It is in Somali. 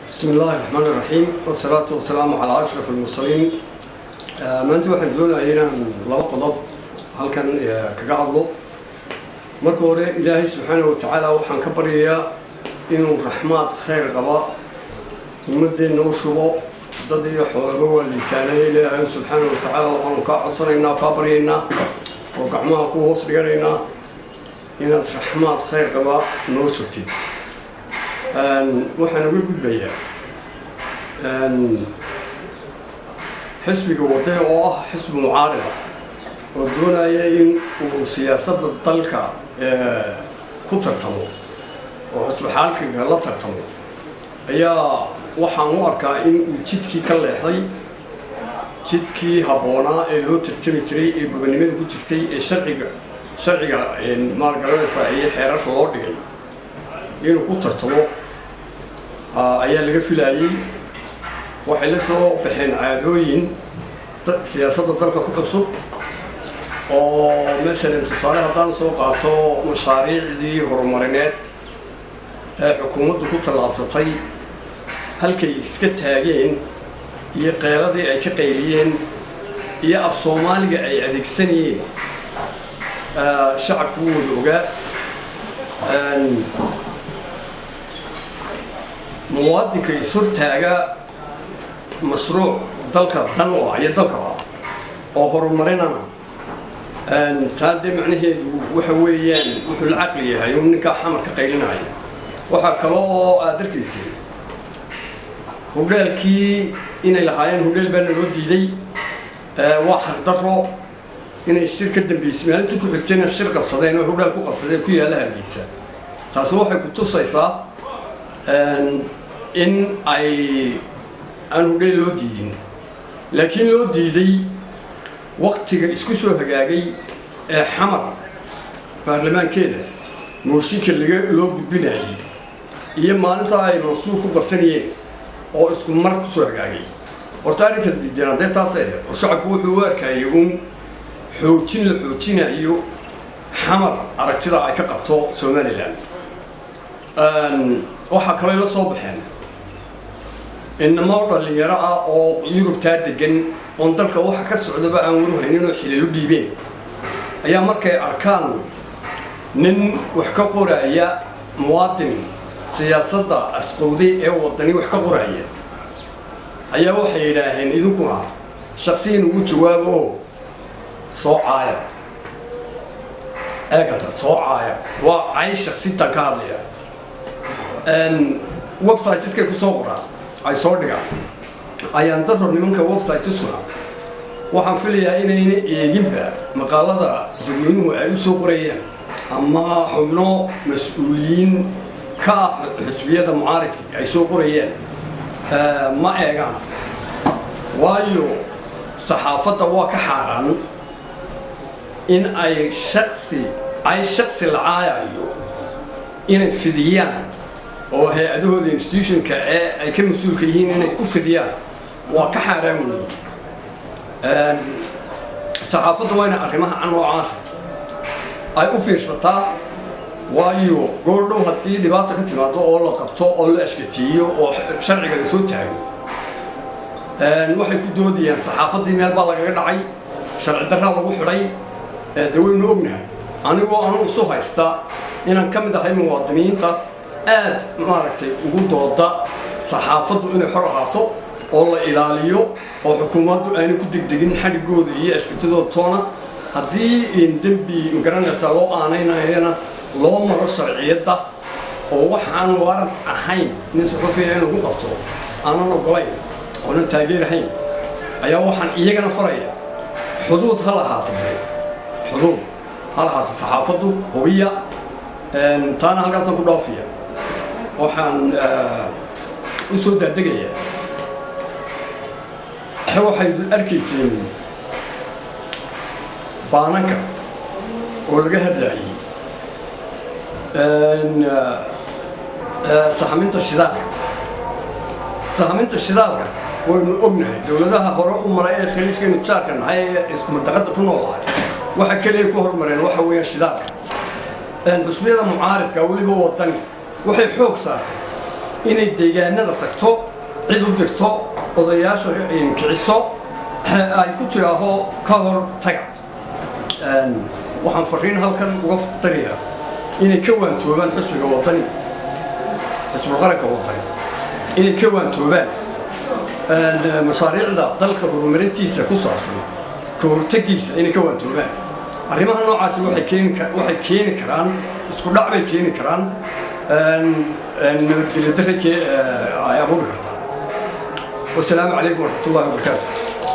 بسم الله الرحمن الرحيم، والصلاة والسلام على أشرف المرسلين. Maanta waxaan doonayaa inaan laba qodob halkan kaga hadlo. Marka hore, Ilaahay subxaanahu watacaala waxaan ka baryayaa inuu raxmaad khayr qaba ummadeenna u shubo. Dad iyo xoolaba waa liitaanay. Ilaahay subxaanahu watacaala waxaanu kaa codsanaynaa, kaa baryaynaa oo gacmaha ku hoos dhiganaynaa inaad raxmaad khayr qaba noo shubtid. Waxaan uga gudbayaa xisbiga Wadani, oo ah xisbi mucaarid ah oo doonaya in uu siyaasadda dalka ku tartamo oo xisbi xaalkiga la tartamo, ayaa waxaan u arkaa in uu jidkii ka leexday, jidkii habboonaa ee loo tartami jiray, ee gobonnimada ku jirtay, ee sharciga maalgaranaysa iyo xeerarka loo dhigay inuu ku tartamo ayaa laga filaayey. Waxay la soo baxeen caadooyin siyaasadda dalka ku cusub, oo masalan tusaale haddaan soo qaato, mashaariicdii horumarineed ee xukuumaddu ku tallaabsatay halkay iska taageen iyo qeeladii ay ka qayliyeen iyo af Soomaaliga ay adeegsanayeen, shacabku u wada ogaa. Muwaadinka is-hortaaga mashruuc dalka dan u ah iyo dalkaba oo horumarinana, taa dee macnaheedu waxa weeyaan wuxuu la caqli yahay uu ninkaa Xamar ka qaylinaya. Waxaa kale oo aad arkaysay hudheelkii inay lahaayeen hudheel baana loo diiday, waa xaqdarro, inay shir ka dambeysay maalintii ku xigtayna shir qabsadeen oo hudheel ku qabsadeen ku yaalla Hargeysa. Taasi waxay ku tusaysaa in ay aan hudheel loo diidin, laakiin loo diiday waktiga isku soo hagaagay ee Xamar baarlamaankeeda mooshinka laga loo gudbinayay iyo maalintaa ay Mansuur ku qabsanayeen oo isku mar ku soo hagaagay. Horta arrin kala diideen haddee taasay ahayd, oo shacabku wuxuu u arkayay uun xoojin la xoojinayo Xamar aragtida ay ka qabto Somaliland. Waxaa kaloo la soo baxeen inamo dhallinyaro ah oo Yurubtaa degan, oon dalka waxa ka socdaba aan waru haynin, oo xililu dhiibeen, ayaa markay arkaan nin wax ka qoraya, muwaadin siyaasadda asqowday ee Wadani wax ka qoraya, ayaa waxay yidhaaheen: "Idinkuna shaksiyan ugu jawaabo oo soo caaya." Eegata, soo caaya waa cay shaksitan ka hadlaya. Websiteskay ku soo qoraan, ay soo dhigaan. Ayaan daro nimanka websiteskuna waxaan filayaa inayna eeginba maqaalada dadweynuhu ay u soo qorayaan ama xubno mas-uuliyiin ka ah xisbiyada mucaaridka ay soo qorayaan, ma eegaan, waayo saxaafadda waa ka xaaraan in ay shaksi ay shaksi la caayayo inay fidiyaan, oo hay-adahooda institutionka ee ay ka mas-uulka yihiin inay ku fidiyaan waa ka xaaraan weeye. Saxaafadda waa inay arrimaha noocaasa ay u fiirsataa, waayo goordhow haddii dhibaata ka timaado oo la qabto oo la ashkatiiyo oo sharciga lasoo taago, waxay ku doodayaan saxaafaddii meel baa lagaga dhacay, sharci darraa lagu xidhay. De waynu ognahay, anigoo anu isu haysta inaan ka mid ahay muwaadiniinta aad maaragtay ugu dooda saxaafaddu inay xor ahaato oo la ilaaliyo oo xukuumaddu aanay ku degdegin xadhigooda iyo ashkatadooda toona, haddii dembi magaranaysa loo aanaynayana loo maro sharciyadda, oo waxaan warrant ahayn nin suxufiya in lagu qabto aanan ogolayn oonan taageerahayn, ayaa waxaan iyagana faraya: xuduud ha lahaata, dee xuduud ha lahaata saxaafaddu, hubiya. Taana halkaasaan ku dhaafiya. Waxaan u soo daadegayaa, waxay arkayseen baananka oo laga hadlaayey, sahaminta shidaalka. Sahaminta shidaalka waynu ognahay, dowladaha hore u maray ee Khaliijkaynu jaarka nahay ee isku mandaqada ku noolahay, waxa keliya ku horumareen waxa weeyaan shidaalka. Xusbiyada mucaaridka, weliba Wadani, waxay xoog saartay Inay deegaanada tagto, cid u dirto, odayaasha kiciso, ay ku tidhaaho ka hor taga. Waxaan fariin halkan uga darayaa inay ka waantoobaan xisbiga Wadani, xisbul qaranka Wadani, inay ka waantoobaan mashaariicda dalka horumarintiisa ku saabsan ka hortagiisa, inay ka waantoobaan. Arrimaha noocaasi waxay keeni karaan isku dhac bay keeni karaan, nabadgelyo darre ay abuuri kartaa. Wasalaamu calaykum waraxmatullahi wabarakaatu.